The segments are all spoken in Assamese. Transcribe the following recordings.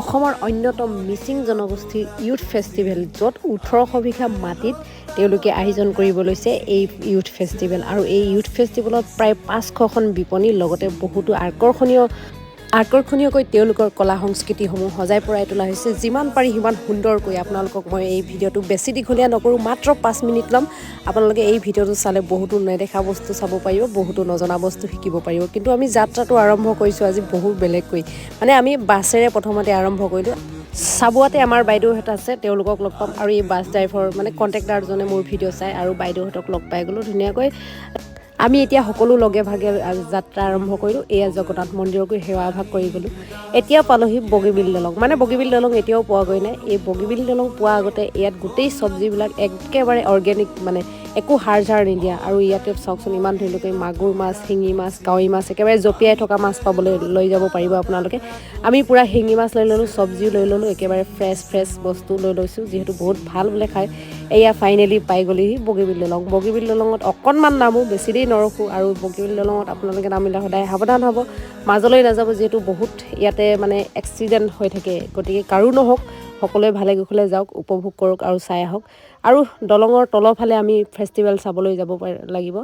অসমৰ অন্যতম মিচিং জনগোষ্ঠীৰ ইউথ ফেষ্টিভেল, য'ত 1800 বিঘা মাটিত তেওঁলোকে আয়োজন কৰিব লৈছে এই ইউথ ফেষ্টিভেল। আৰু এই ইউথ ফেষ্টিভেলত প্ৰায় 500খন বিপণীৰ লগতে বহুতো আকৰ্ষণীয়কৈ তেওঁলোকৰ কলা সংস্কৃতিসমূহ সজাই পৰাই তোলা হৈছে, যিমান পাৰি সিমান সুন্দৰকৈ। আপোনালোকক মই এই ভিডিঅ'টো বেছি দীঘলীয়া নকৰোঁ, মাত্ৰ 5 মিনিট ল'ম। আপোনালোকে এই ভিডিঅ'টো চালে বহুতো নেদেখা বস্তু চাব পাৰিব, বহুতো নজনা বস্তু শিকিব পাৰিব। কিন্তু আমি যাত্ৰাটো আৰম্ভ কৰিছোঁ আজি বহুত বেলেগকৈ। মানে আমি বাছেৰে প্ৰথমতে আৰম্ভ কৰিলোঁ। চাবুৱাতে আমাৰ বাইদেউহঁত আছে, তেওঁলোকক লগ পাম। আৰু এই বাছ ড্ৰাইভাৰ মানে কণ্ট্ৰেক্টাৰজনে মোৰ ভিডিঅ' চাই আৰু বাইদেউহঁতক লগ পাই গ'লোঁ ধুনীয়াকৈ। আমি এতিয়া সকলো লগে ভাগে যাত্ৰা আৰম্ভ কৰিলোঁ। এয়া জগন্নাথ মন্দিৰকো সেৱা ভাগ কৰি গ'লোঁ। এতিয়া পালোহি বগীবিল দলং। মানে বগীবিল দলং এতিয়াও পোৱাগৈ নাই। এই বগীবিল দলং পোৱাৰ আগতে ইয়াত গোটেই চব্জিবিলাক একেবাৰে অৰ্গেনিক, মানে একো সাৰ ঝাৰ নিদিয়া। আৰু ইয়াতে চাওকচোন, ইমান ধুনীয়াকৈ মাগুৰ মাছ, শিঙি মাছ, কাৱৈ মাছ, একেবাৰে জঁপিয়াই থকা মাছ পাবলৈ লৈ যাব পাৰিব আপোনালোকে। আমি পূৰা শিঙি মাছ লৈ ল'লোঁ, চব্জিও লৈ ল'লোঁ, একেবাৰে ফ্ৰেছ ফ্ৰেছ বস্তু লৈ লৈছোঁ, যিহেতু বহুত ভাল বোলে খায়। এয়া ফাইনেলি পাই গ'লোহি বগীবিল দলং। বগীবিল দলঙত অকণমান নামো, বেছি দেৰি নৰখোঁ। আৰু বগীবিল দলঙত আপোনালোকে নামিলে সদায় সাৱধান হ'ব, মাজলৈ নাযাব, যিহেতু বহুত ইয়াতে মানে এক্সিডেণ্ট হৈ থাকে। গতিকে কাৰো নহওক, সকলোৱে ভালে কুশলে যাওক, উপভোগ কৰক আৰু চাই আহক। আৰু দলঙৰ তলৰ ফালে আমি ফেষ্টিভেল চাবলৈ যাব লাগিব।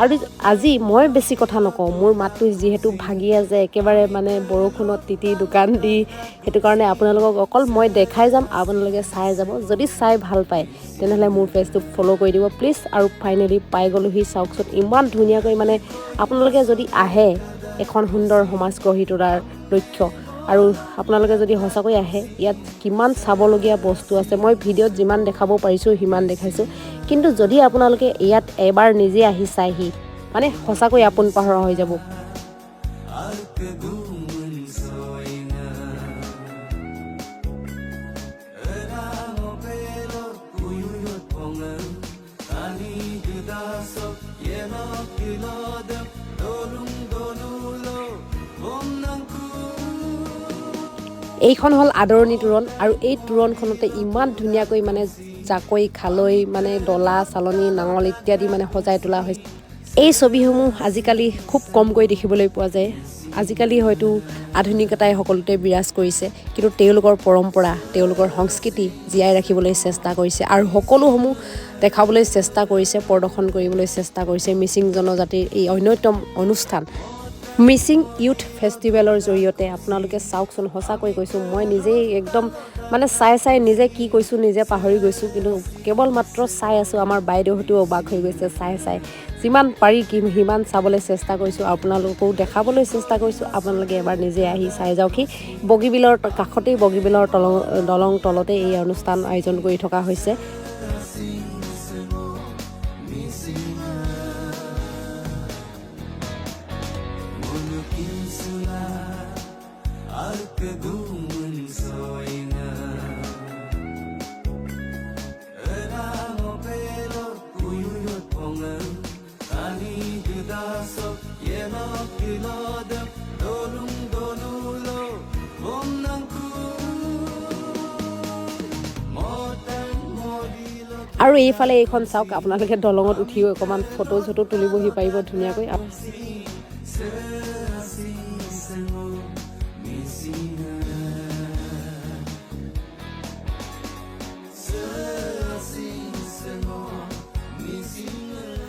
আৰু আজি মই বেছি কথা নকওঁ, মোৰ মাতটো যিহেতু ভাগি আছে একেবাৰে, মানে বৰষুণত তিতি দোকান দি, সেইটো কাৰণে আপোনালোকক অকল মই দেখাই যাম, আপোনালোকে চাই যাব। যদি চাই ভাল পায়, তেনেহ'লে মোৰ পেজটো ফ'ল' কৰি দিব প্লিজ। আৰু ফাইনেলি পাই গ'লোহি। চাওকচোন, ইমান ধুনীয়াকৈ মানে আপোনালোকে যদি আহে, এখন সুন্দৰ সমাজ গঢ়ি তোলাৰ লক্ষ্য। আৰু আপোনালোকে যদি সঁচাকৈ আহে, ইয়াত কিমান চাবলগীয়া বস্তু আছে, মই ভিডিঅ'ত যিমান দেখাব পাৰিছোঁ সিমান দেখাইছোঁ। কিন্তু যদি আপোনালোকে ইয়াত এবাৰ নিজে আহি চাইহি, মানে সঁচাকৈ আপোন পাহৰা হৈ যাব। এইখন হ'ল আদৰণি তোৰণ। আৰু এই তোৰণখনতে ইমান ধুনীয়াকৈ মানে জাকৈ, খালৈ, মানে ডলা, চালনী, নাঙল ইত্যাদি মানে সজাই তোলা হৈছে। এই ছবিসমূহ আজিকালি খুব কমকৈ দেখিবলৈ পোৱা যায়। আজিকালি হয়তো আধুনিকতাই সকলোতে বিৰাজ কৰিছে, কিন্তু তেওঁলোকৰ পৰম্পৰা, তেওঁলোকৰ সংস্কৃতি জীয়াই ৰাখিবলৈ চেষ্টা কৰিছে আৰু সকলোসমূহ দেখাবলৈ চেষ্টা কৰিছে, প্ৰদৰ্শন কৰিবলৈ চেষ্টা কৰিছে। মিচিং জনজাতিৰ এই অন্যতম অনুষ্ঠান মিচিং ইউথ ফেষ্টিভেলৰ জৰিয়তে আপোনালোকে চাওকচোন। সঁচাকৈ কৈছোঁ, মই নিজেই একদম মানে চাই চাই নিজে কি কৈছোঁ নিজে পাহৰি গৈছোঁ, কিন্তু কেৱল মাত্ৰ চাই আছোঁ। আমাৰ বাইদেউহঁতেও অবাক হৈ গৈছে চাই চাই। যিমান পাৰি কি সিমান চাবলৈ চেষ্টা কৰিছোঁ, আপোনালোককো দেখাবলৈ চেষ্টা কৰিছোঁ। আপোনালোকে এবাৰ নিজে আহি চাই যাওকহি। বগীবিলৰ কাষতেই, বগীবিলৰ দলং তলতে এই অনুষ্ঠান আয়োজন কৰি থকা হৈছে। আৰু এইফালে এইখন চাওক আপোনালোকে, দলঙত উঠিও অকণমান ফটো চটো তুলিবহি পাৰিব ধুনীয়াকৈ।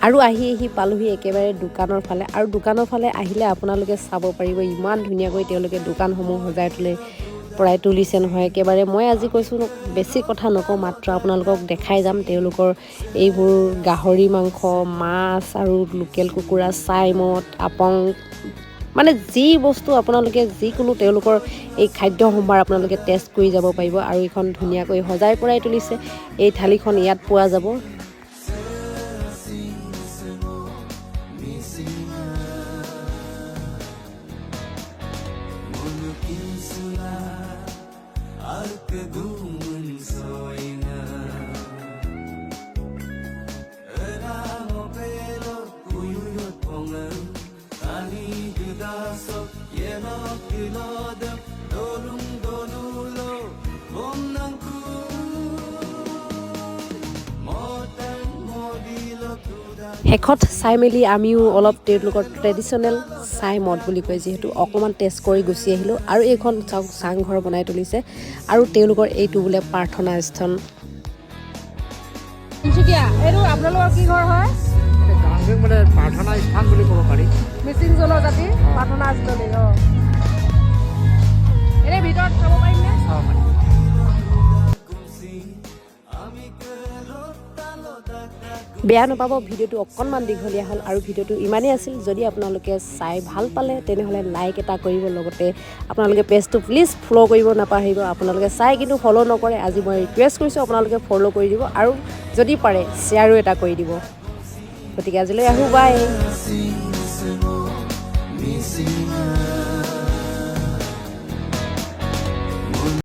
আৰু আহি আহি পালোহি একেবাৰে দোকানৰ ফালে। আৰু দোকানৰ ফালে আহিলে আপোনালোকে চাব পাৰিব, ইমান ধুনীয়াকৈ তেওঁলোকে দোকানসমূহ সজাই তোলে পৰাই তুলিছে নহয় একেবাৰে। মই আজি কৈছোঁ, বেছি কথা নকওঁ, মাত্ৰ আপোনালোকক দেখাই যাম তেওঁলোকৰ এইবোৰ গাহৰি মাংস, মাছ আৰু লোকেল কুকুৰা, ছাই মদ, আপং, মানে যি বস্তু আপোনালোকে যিকোনো তেওঁলোকৰ এই খাদ্য সম্ভাৰ আপোনালোকে টেষ্ট কৰি যাব পাৰিব। আৰু এইখন ধুনীয়াকৈ সজাই পৰাই তুলিছে। এই থালিখন ইয়াত পোৱা যাব। শেষত চাই মেলি আমিও অলপ তেওঁলোকৰ ট্ৰেডিশ্যনেল ছাই মদ বুলি কয় যিহেতু, অকণমান টেষ্ট কৰি গুচি আহিলোঁ। আৰু এইখন চাওক, চাংঘৰ বনাই তুলিছে আৰু তেওঁলোকৰ এইটো বোলে প্ৰাৰ্থনা স্থান। তিনিচুকীয়া, এইটো আপোনালোকৰ কি ঘৰ হয়? গাংগেং মানে প্ৰাৰ্থনা স্থান বুলি ক'ব পাৰি। মিচিং জনজাতি প্ৰাৰ্থনা স্থলী। অঁ, এনেই ভিতৰত চাব পাৰিমনে? চাব পাৰি। বেয়া নাপাব, ভিডিঅ'টো অকণমান দীঘলীয়া হ'ল আৰু ভিডিঅ'টো ইমানেই আছিল। যদি আপোনালোকে চাই ভাল পালে, তেনেহ'লে লাইক এটা কৰিব। লগতে আপোনালোকে পেজটো প্লিজ ফ'ল' কৰিব নাপাহৰিব। আপোনালোকে চাই কিন্তু ফ'ল' নকৰে। আজি মই ৰিকুৱেষ্ট কৰিছোঁ, আপোনালোকে ফ'ল' কৰি দিব আৰু যদি পাৰে শ্বেয়াৰো এটা কৰি দিব। গতিকে আজিলৈ আহোঁ, বাই। Missing.